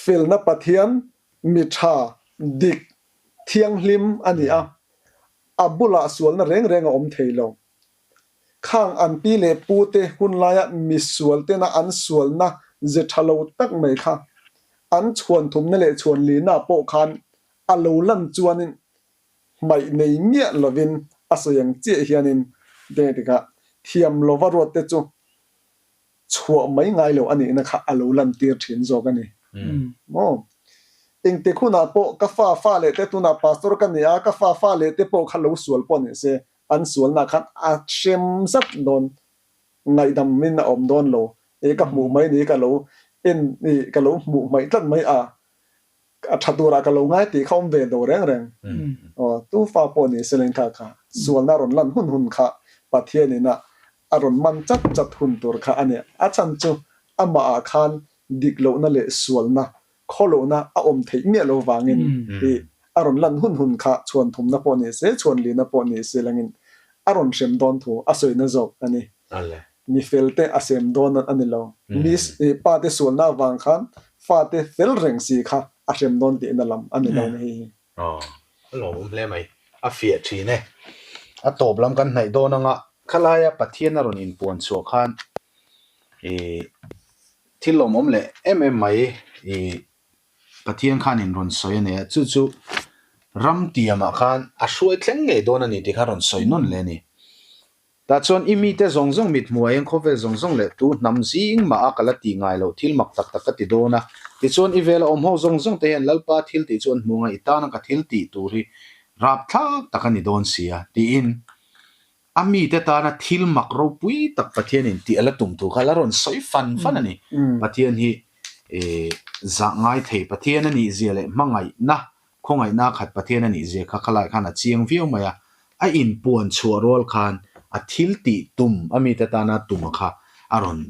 felna Pathian, mi tha, dik, thianghlim a ni a, a bulah sualna reng reng a awm thei lo. Khang an pi leh pu te hun laia mi sual tena an sualna ze tha lo tak mai kha an chhuan thumna leh chhuan lina pawh khan a lo lan chuanin hmaih nei miah lovin a sawi ang chiah hianin deng tikah thiam lova ruat te chu chhuah mai ngai lo a nihna kha a lo lantir thin zawk a ni maw? Engtik hunah pawh ka fa fa leh te tunah pastor ka ni a, ka fa fa leh te pawh kha lo sual pawh ni se an sualna khan a hrem zat dawn ngaihdam in a awm dawn lo e ka hmuh mai ni ka lo en i ka lo hmuh hmaih tlat mai a a tha turah ka lo ngai tih kha awm ve lo reng reng aw tu fa pawh ni se leng kha kha sualna rawn lan hun hun kha Pathian in a a rawn man chat chat hun tur kha a ni a chhan chu amah ah khan dik lohna leh sualna khawlohna a awm theih miah lo vangin i a rawn lan hun hun kha chhuan thumna pawh ni se, chhuan lihna pawh ni se langin a rawn hrem dawn thu a sawina zawk a ni. Mi fel te a sem dawn a ni lo. Mi pa te sualna avang khan fa te fel reng si kha a hrem dawn tihna lam a ni lo ni hei hi. Aw, a lawmawm hle mai. A fiah thin e. A tawp lam kan hnaih dawn anga khalaia Pathian a rawn inpuan chhuah khan i thil lawmawm leh em em mai i Pathian khan in rawn sawi a nei a, chu chu ram tiamah khan a hruai thleng ngei dawn a ni tih kha rawn sawi nawn leh a ni. Tah chuan i mite zawng zawng mit hmuh aiin khawvel zawng zawng leh tu hnam zing mah a ka la tih ngai loh thil mak tak tak ka ti dawn a. Tichuan i vela awm ho zawng zawng te hian Lalpa thil tih chu an hmu anga i tana ka thil tih tur hi rapthlak tak a ni dawn si a, tiin A mite tana thil mak ropui tak Pathianin tih a la tum thu kha la rawn sawi fan fan a ni. Pathian hi zah ngai thei Pathian a nih zia leh hmangaihna, khawngaihna khat Pathian a nih zia kha khalai khan a chiang viau mai a. A inpuan chhuah rual khan a thil tih tum a mite tana tum a kha a rawn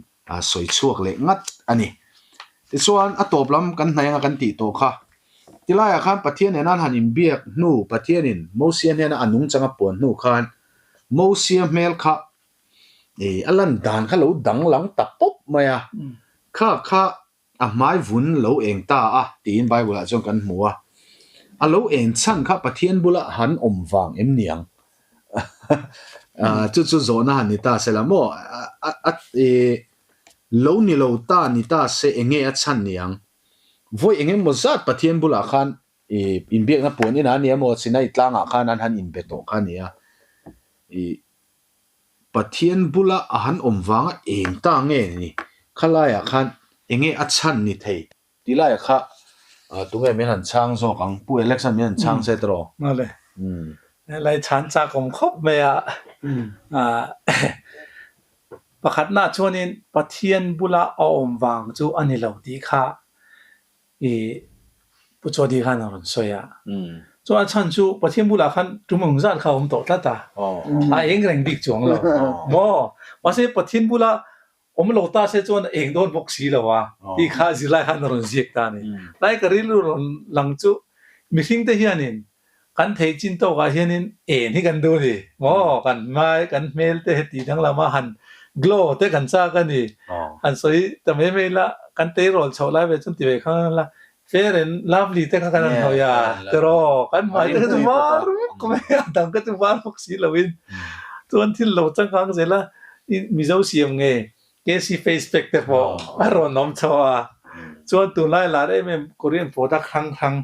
sawi chhuak leh ngat a ni. Tichuan a tawp lam kan hnaih anga kan tih tawh kha. Tilaiah khan Pathian nena an han inbiak hnu Pathianin Mosia hnena a nungchang a puan hnu khan Mosia hmel kha a lan dan kha lo danglam ta pawp mai a. Kha kha A hmai vun lo eng ta a tiin Bible ah chuan kan hmu a. A lo en chhan kha Pathian bula han awm vang em niang? Chu chu zawhna han ni ta se la maw? A lo ni lo ta ni ta se enge a chhan niang? Vawi eng emaw zat Pathian bulah khan inbiakna puan inah a ni emaw Sinai tlangah khan an han inbe tawh kha a ni a. Pathian bula a han awm vanga eng ta nge ni? Khalaiah khan enge a chhan ni thei? Ti laia kha tunge min han chhang zawk ang? Pu Alex-a'n min han chhang se tawh. Mawle. Helai chhan chak awm khawp mai a. Pakhatna chuanin Pathian bula a awm vang chu a ni lo tih kha i Pu Chawdi khan a rawn sawi a. Chuan a chhan chu Pathian bulah khan tum ang zat kha a awm tawh tlat a. A eng reng bik chuang lo. Maw? Mahse Pathian bula Awm lo ta se chuan eng dawn bawk si lo a tih kha zirlai khan a rawn ziak ta a ni. Tlai ka rilru rawn lang chu mihring te hianin kan thei chin tawkah hianin en hi kan duh a ni. Maw kan hmai kan hmel te heti danglam a han glow te kan chak a ni. Han sawi ta mai mai la kan teirawl chhoh lai ve chuan ti ve kha la fair and lovely te kha kan han hnawih a tiraw kan hmai te kha chu var vek mai a dang kha chu var bawk si loin chuan thil lo changkang zel a Mizo siam nge KC face pack te pawh a rawn awm chho a chuan tunlai lar em em Korean product hrang hrang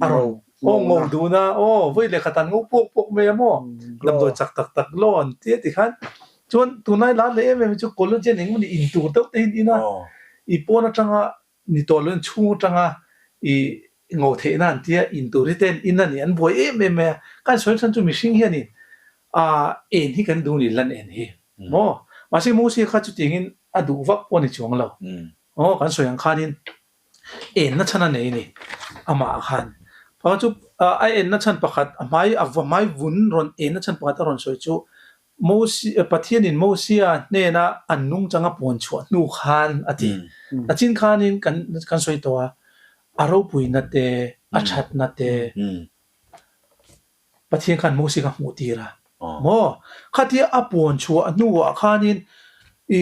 a rawn aw ngo dun a aw vawi leh khat an ngo pawk pawk mai a maw damdawi chak tak tak lawn tia tikhan chuan tunlai lar leh em em chu collagen engemaw in tur deuh te hi an in a i pawn atanga Ni tawh loin chhung atanga i ngo theihna an tia in tur hi ten in a ni an buai em em mai a, kan sawi chhan chu mihring hianin a en hi kan duh ni lan en hi maw mahse Mosia kha chutiangin a duh vak pawh a ni chuang lo aw kan sawi ang khanin enna chhan a nei a ni amah khan pakhat chu a enna chhan pakhat a hmai a hmai vun rawn enna chhan pakhat a rawn sawi chu Mosia, Pathianin Mosia hnena an nungchang a puan chhuah hnu khan a ti. A chin khanin kan kan sawi tawh a, a ropuina te, a thatna te Pathian khan Mosia kha hmuh tir a. Maw? Khatia a puan chhuah hnuah khanin i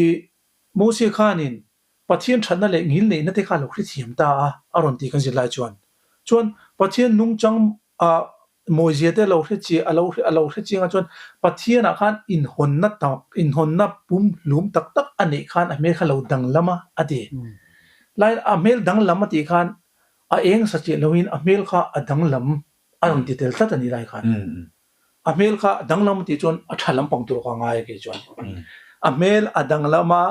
Mosia khanin Pathian thatna leh ngil neihna te kha a lo hrethiam ta a, a rawn ti kan zir lai chuan. Chuan Pathian nungchang a mawizia te lo hre chi a lo a lo hre chiang a chuan Pathian ah khan inhawnna tak inhawnna pum hlum tak tak a neih khan a hmel kha lo danglam a a ti. Lai a hmel danglam a tih khan a eng sa chiah loin a hmel kha a danglam a rawn ti tel tlat a nih lai khan. A hmel kha a danglam a tih chuan a tha lampang tur ka ngai a kei chuan. A hmel a danglam a,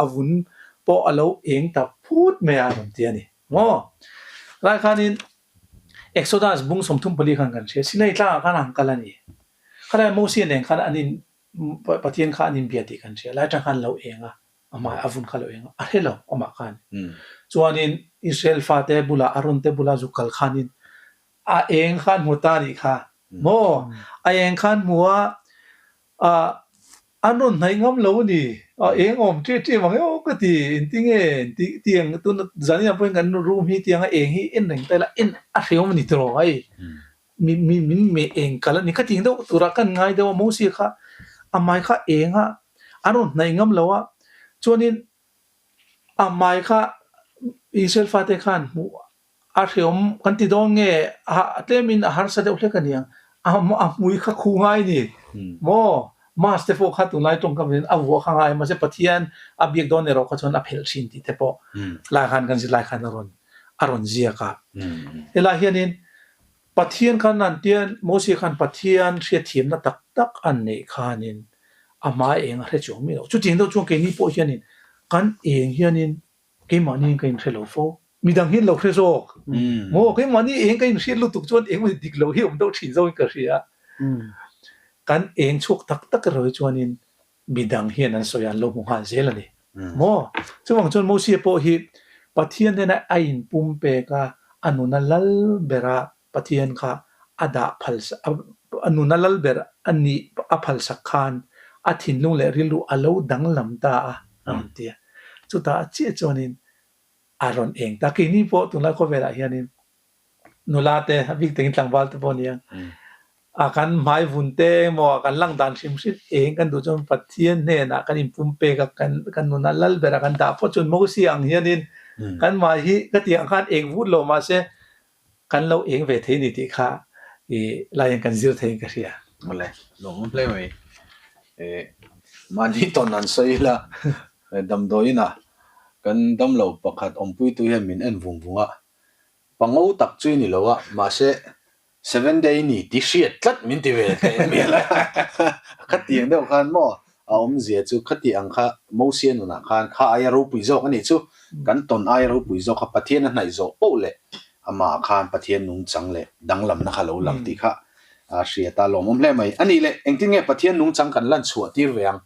a vun pawh a lo eng ta phut mai a rawn ti a ni. Maw? Lai khanin Exodus bung 34 khan kan hria, Sinai tlangah khan an kal a ni. Khalai Mosia nen khan an in Pathian kha an inbia tih kan hria. Lai tang khan lo eng a, amah a vun kha lo eng a, a hre lo amah khan. Chuanin Israel fate bulah Aaron te bulah zu kal khanin A eng khan hmu ta nih kha maw? A eng khan hmu a, ah an rawn hnaih ngam lo a ni. A eng awm ṭih ṭih mang emaw ka ti, inti nge inti tiang tun zan inah pawhin kan room hi tiang a eng hi en reng ta ila en a hrehawm a ni tiraw hei mi mi min meh eng kal a ni kha tiang deuh turah kan ngai deuh a Mosia kha a hmai kha eng a an rawn hnaih ngam lo a chuanin a hmai kha Israel fate khan hmuh A hreawm kan ti dawn nge a tlemin a harsa deuh hlek a niang. A a hmui kha khu ngai ni maw? Mass te pawh kha tunlai tawngkam in a vuah kha ngai mahse Pathian a biak dawn erawh kha chuan a phelh thin tih te pawh lai khan kan zirlai khan a rawn a rawn ziak a. Helai hianin Pathian khan an tian Mosia khan Pathian hriatthiamna tak tak an neih khanin a hma eng a hre chuang mi lo. Chutiang deuh chuan keini pawh hianin kan eng hianin Keimahni ka inhre lo fo. Midang hi an lo hre zawk. Maw keimahni eng ka inhriat lutuk chuan eng emaw dik lo hi awm deuh thin zawkin ka hria. Kan eng chhuak tak tak erawh hi chuanin midang hian an sawi a, an lo hmu nghal zel a ni. Maw? Chuvang chuan Mosia pawh hi Pathian hnena a inpumpek a, a nuna lal bera Pathian kha a dah phal a nuna lal ber a nih a phalsak khan a thinlung leh rilru a lo danglam ta a, a rawn ti a. Chutah a chiah chuanin a rawn eng ta. Keini pawh tunlai khawvelah hianin nula te, a bik takin tlangval te pawh nia, a kan hmai vun te emaw kan lang dan hrim hrim eng kan duh chuan Pathian hnenah kan inpumpek a, kan kan nuna lal berah kan dah phawt chuan Mosia ang hianin. Kan mah hi ka tih ang khan eng vut lo mahse kan lo eng ve thei ni tih kha i laiin kan zir theiin ka hria. Awle, lawmawm hle mai. Mahni tawn an sawi ila, damdawiinah kan damlo pakhat awmpuitu hian min en vung vung a, pango tak chu i ni lo a, mahse Seven day ni ti hriat tlat min ti ve teh mial a, khatiang deuh khan maw a awmzia chu khati ang kha Mosia nunah khan kha aia ropui zawk a nih chu, kan tawn aia ropui zawk kha Pathian a hnaih zawh poh leh amah khan Pathian nungchang leh danglamna kha lo lang tih kha a hriat a lawmawm hle mai. A nih leh engtin nge Pathian nungchang kan lan chhuah tir ve ang?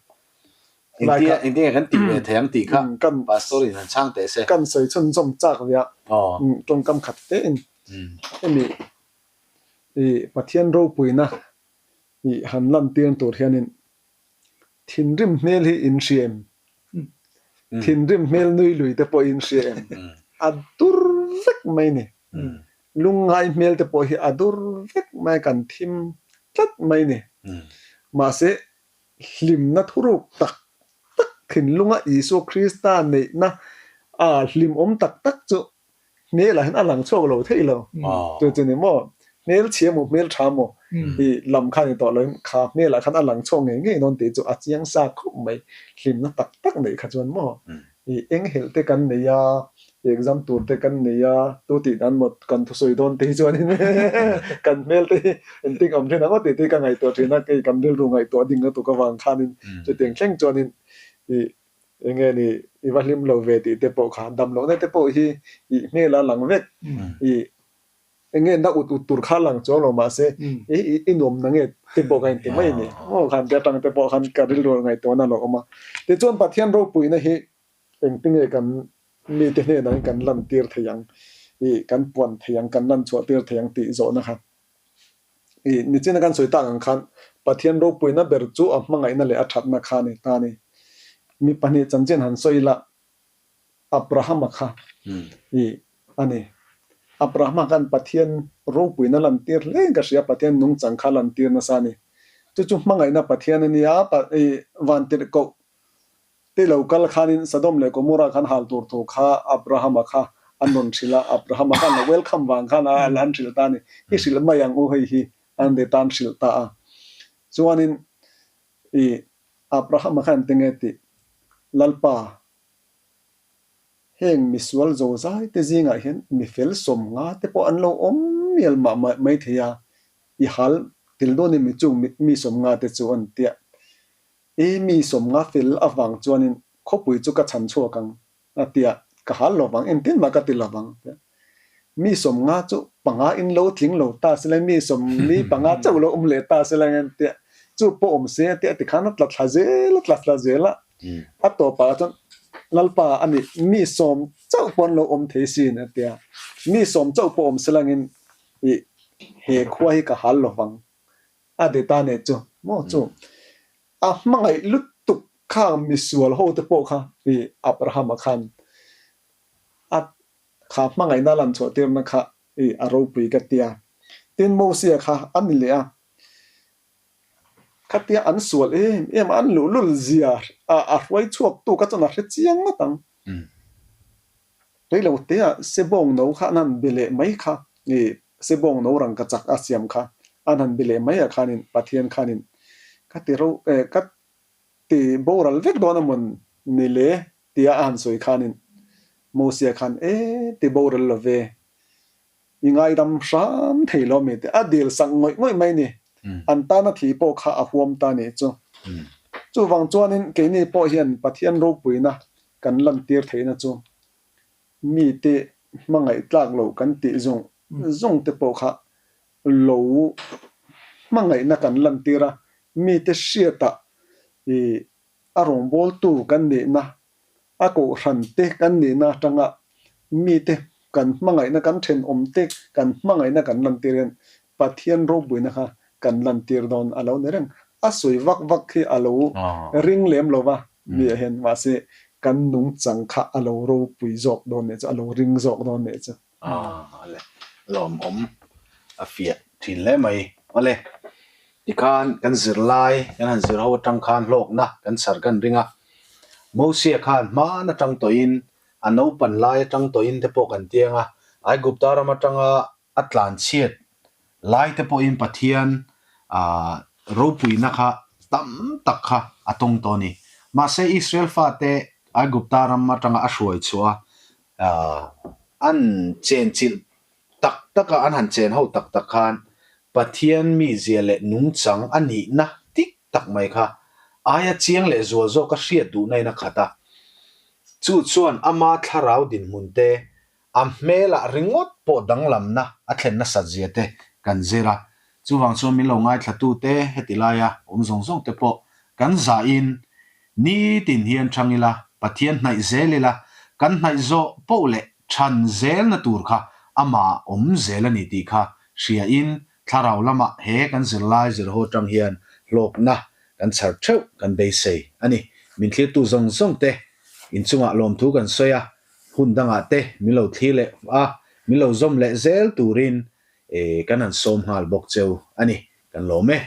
Engtia engtin nge kan tih ve thei ang tih kha Pastor in han chhang teh se. Kan sawi chhunzawm chak ve a, tawngkam khat tein Hemi i Pathian ropuina i han lantir tur hianin thinrim hmel hi in hria em? Thinrim hmel nui lui te pawh in hria em? A dur vek mai ni. Lungngai hmel te pawh hi a dur vek mai kan thim tlat mai ni. Mahse hlimna thuruk tak tak thinlunga Isua Krista neihna a hlimawm tak tak chu hmel ah hian a lang chhuak lo thei lo. Chu chu ni maw? Hmel chhia maw hmel tha maw i lam kha ni tawh lo in kha hmel ah khan a lang chhuak ngei ngei dawn tih chu a chiang sa khawp mai. Hlimna tak tak neih kha chuan maw i enghelh te kan nei a, exam tur te kan nei a, tu tih dan maw kan thusawi dawn te hi chuanin kan hmel te hi engtin awm thin ang aw tih te hi ka ngaihtuah thin a, kei kan rilru ngaihtuah ding lutuk avang khanin chutiang thleng chuanin i Enge ni i va hlim lo ve tih te pawh kha dam lohna te pawh hi i hmel a lang vek. I enge na ut ut tur kha lang chuang lo mahse i i nuam na nge te pawh kha inti mai a ni. Aw khan te atang te pawh khan ka rilru ngaihtuahna a lo awm a. Tichuan Pathian ropuina hi engtinge kan mite hnenah hian kan lantir thei ang, i kan puan thei ang, kan lanchhuah tir thei ang tih zawhna kha I nichina kan sawi tak ang khan Pathian ropuina ber chu a hmangaihna leh a thatna kha a ni ta a ni. Mi pahnih chanchin han sawi ila, Abrahama kha i a ni. Abrahama khan Pathian ropuina lantir hle in ka hria, Pathian nungchang kha lantir nasa a ni. Chu chu hmangaihna Pathian a nia, i vantirhkoh te lo kal khanin Sodom leh Gomorrah khan hal tur thu kha Abrahama kha an rawn hrilh a, Abrahama khan a welcome vang khan a an hrilh ta a ni. I hrilh mai ang u hei hi an ti tan hrilh ta a. Chuanin i Abrahama khan engtin nge tih Lalpa heng misual zozai te zingah hian mi fel sawmnga te pawh an lo awm mial mah mai thei a, i hal tel dawn em mi chung mi sawmnga te chu an tia. I mi sawmnga fel avang chuanin khawpui chu ka chhan chhuak ang a tia, ka hal lo vang, engtin mah ka ti lo vang tia. Mi sawmnga chu panga in lo tling lo ta se la, mi sawmli panga chauh lo awm leh ta se la nge tia, chu pawh awm se a tia tikhan a tla thla zel a, tla thla zel a, a tawpah chuan Lalpa a nih, mi sawm chauh pawh an lo awm thei sin a tia, mi sawm chauh pawh awm se la ngin i he khua hi ka hal lo vang A ti ta nih chu maw chu a hmangaih lutuk kha misual ho te pawh kha i Abrahama khan a kha hmangaihna lan chhuah tirna kha i a ropui ka tia. Tin Mosia kha a ni leh a, khatia an sual em em a, an luhlul zia a a hruai chhuak tu kha chuan a hre chiang ngawt ang. Reilo tea sebawng no kha an han be leh mai kha i sebawng no rangkachak a siam kha an han be leh mai ah khanin Pathian khanin ka ti ro eh ka ti boral vek dawn a mawn ni le tia a han sawi khanin Mosia khan e ti boral lo ve i ngaidam hram thei lo mi te a dil sak ngawih ngawih mai ni an tana thi pawh kha a huam ta nih chu. Chuvang chuanin keini pawh hian Pathian ropuina kan lantir theihna chu mite hmangaih tlak loh kan tih zawng zawng te pawh kha lo hmangaihna kan lantir a, mite hriatah i a rawngbawltu kan nihna, a kohhran te kan nihna atanga mite kan hmangaihna, kan thenawm te kan hmangaihna kan lantir hian Pathian ropuina kha kan lantir dawn a lo ni reng. A sawi vak vak khi a lo ring lem lo va mi ah hian mahse kan nungchang kha a lo ropui zawk dawn nih chu, a lo ring zawk dawn nih chu. Ale, lawmawm a fiah thin hle mai. Ale, tikhan kan zirlai kan han zir ho atang khan hlawkna kan chhar kan ring a, Mosia khan hman atang tawhin. A naupan lai atang tawhin te pawh kan tiang a, Aigupta ram atanga a tlan chhiat lai te pawhin Pathian ropuina kha tam tak kha a tawng tawh a ni. Mahse Israel fate Aigupta ram atanga a hruai chhuah a, an chenchilh tak taka an han chen ho tak tak khan Pathian mizia leh nungchang a nihna tik tak mai kha aia chiang leh zual zawk a hriat duhna in a khat a. Chu chuan ama thlarau dinhmun te, a hmelah ringawt pawh danglamna a thlen nasat zia te kan zir a. Chuvang chuan min lo ngaithlatu te heti laia awm zawng zawng te pawh kan zahin nitin hian chang ila, Pathian hnaih zel ila, kan hnaih zawh poh leh chhan zelna tur kha amah awm zel a ni tih kha hriain thlarau lamah he kan zirlai zirho atang hian hlawkna kan chhar theuh kan beisei a ni. Min thlirtu zawng zawng te inchungah lawmthu kan sawi a, hun dangah te min lo thlir leh a, min lo zawm leh zel turin kan han sawm nghal bawk cheu a ni. Kan lawm e.